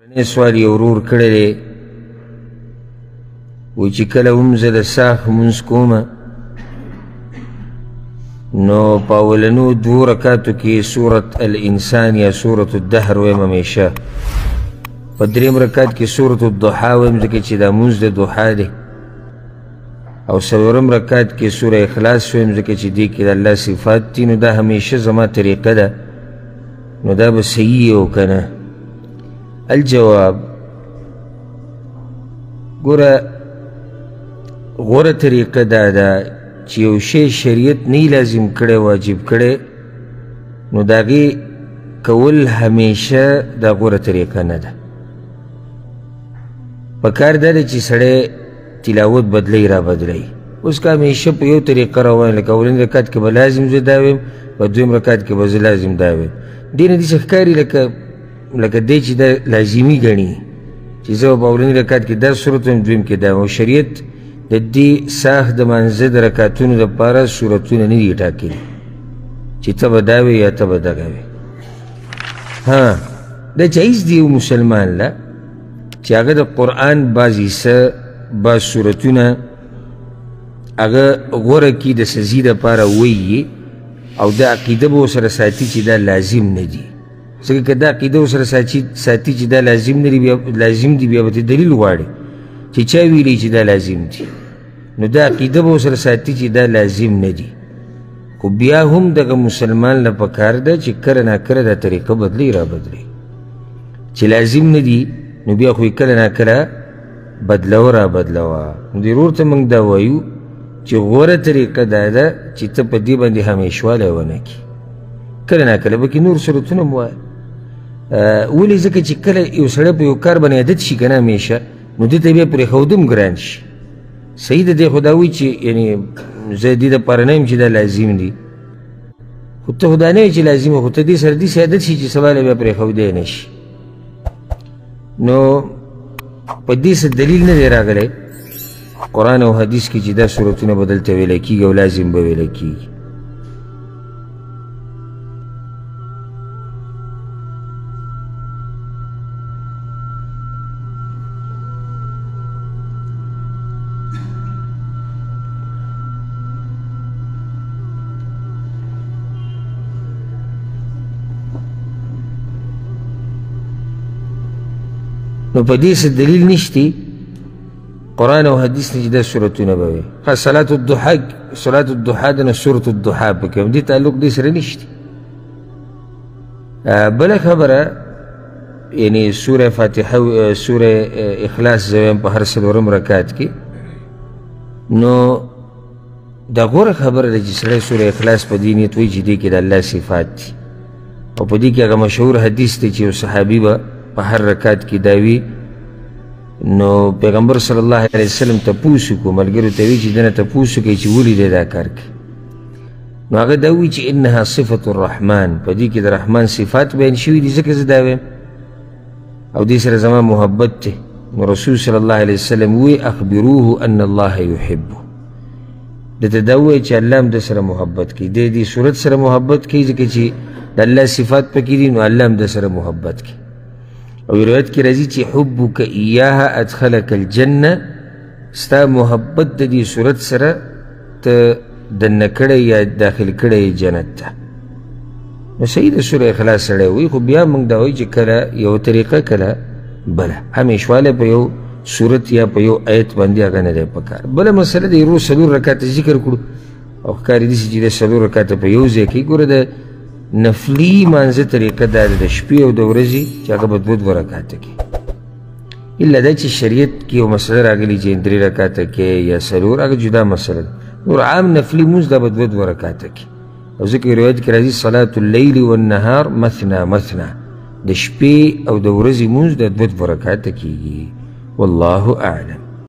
سوال یې ورور کړی دی، وایي چې کله هم زه د ساخ لمونځ کوم نو په اولنو دوو رکاتو کې سورت الانسان یا سورت الدهر وایم همیشه، په دریم رکات کې سورت الضحا وایم ځکه چې دا مونځ د ضحا دی، او څلورم رکات کې سوره اخلاص وایم ځکه چې دې کې د الله صفات دي. نو دا همیشه زما طریقه ده، نو دا به صحیح او که نه؟ الجواب، ګوره غوره طریقه دا ده چې یو شی شریعت نه لازم کړی واجب کړی نو د هغې کول همیشه دا غوره طریقه نه ده. په کار دا ده چې سړی تلاوت بدلی را بدلی. اوس که همیشه په یو طریقه روان، لکه اولني رکعت کې به لازم زه دا ویم، په دویم رکعت کې به زه لازم دا ویم، دې نه داسې ښکاري لکه دی چې دا لازمي ګڼي چې زه په اولني رکعت کې دا سورت ویم، دویم کې دا ویم. شریعت د دې ساخ د مانځه د رکعتونو دپاره سورتونه نه دي ټاکلي چې ته به دا وې یا ته به دغه وې. ها، دا جایز دی یو مسلمان له چې هغه د قرآن بعض حصه بعض سورتونه هغه غوره کړي د سزي دپاره وایي، او دا عقیده به ورسره ساتي چې دا لازم نه دي. ځکه که دا عقیده ورسره ساتي چې دا لازم نه دي، بیا لازم دي، بیا به ترې دلیل غواړي چې چا ویلي چې دا لازم دي. نو دا عقیده به ورسره ساتي چې دا لازم نه دي، خو بیا هم دغه مسلمان له پکار ده چې کله ناکله دا طریقه بدلی را بدلی. چې لازم نه دي نو بیا خو یې کله ناکله بدلوه را بدلوه. نو دې ورور ته موږ دا وایو چې غوره طریقه دا ده چې ته په دې باندې همیشوالی ونه کړي، کله ناکله به کې نور سورتونه هم وایه. ولې؟ ځکه چې کله یو سړی په یو کار باندې عادت شي که نه همیشه، نو دې ته بیا پرېښود هم ګران شي. صحیح ده، دی خو دا وایي چې یعنې زه دې دپاره نه یم چې دا لازم دي، خو ته خو دا نه وایې چې لازم، خو ته دې سره داسې عادت شي چې سبا له بیا پرېښودی نه شي. نو په دې څه دلیل نه دی راغلی قرآن او حدیث کې چې دا سورتونه به دلته ویلی کېږي او لازم به ویلی کېږي. نو په دې څه دلیل نشتی قرآن او حدیث نه چې دا سورتونه به وي. ښه، صلات الضحا، صلات الضحا د نه سورت الضحا پکې هم دې تعلق دې سره نشتی. بله خبره یعنې سوره فاتحه، سوره اخلاص زه وایم په هر څلورم رکعت کې، نو دا غوره خبره ده چې سړی سوره اخلاص په دې نیت وایي چې دې کې د الله صفات دي، او په دې کې هغه مشهور حدیث دی چې یو صحابي به په هر رکعت کې دا وي. نو پیغمبر صلی الله علیه وسلم تپوس وکړو، ملګرو ته وایي چې دنه تپوس وکړئ چې ولې دی دا کار کوي. نو هغه دا وایي چې انها صفة الرحمن، په دې کې د رحمان صفات بیان شوي دي، ځکه زه دا وایم او دې سره زما محبت دی. نو رسول صلی الله علیه وسلم وایي اخبروه ان الله یحبه، ده ته دا ووایي چې الله هم ده سره محبت کوي، دی دې صورت سره محبت کوي ځکه چې د الله صفات پکې دي، نو الله هم ده سره محبت کوي. او روایت کې راځي چې حبک ایاها ادخلک الجنه، ستا محبت د دې صورت سره ته دننه کړی یا داخل کړی جنت ته. نو صحیح ده سوره اخلاص سړی وایي، خو بیا موږ دا وایو چې کله یو طریقه کله بله، همیشوالی په یو صورت یا په یو آیت باندې هغه نه دی پکار. بله مسله د ورور څلور رکعته ذکر کړو او ښکاري داسې چې د څلور رکعته په یو ځای کوي. ګوره د نفلي مانځه طریقه دا ده د شپې او د ورځې چې هغه به دوه دوه رکعته کوي، الا دا چې شریعت کې یو مسله راغلي چې درې رکعته کوي یا څلور، هغه جدا مسله ده. نور عام نفلي مونځ دا به دوه دوه رکعته کوي، او ځکه روایت کې راځي صلاة اللیل والنهار مثنا مثنا، د شپې او د ورځې مونځ د دوه دوه رکعته کېږي. والله اعلم.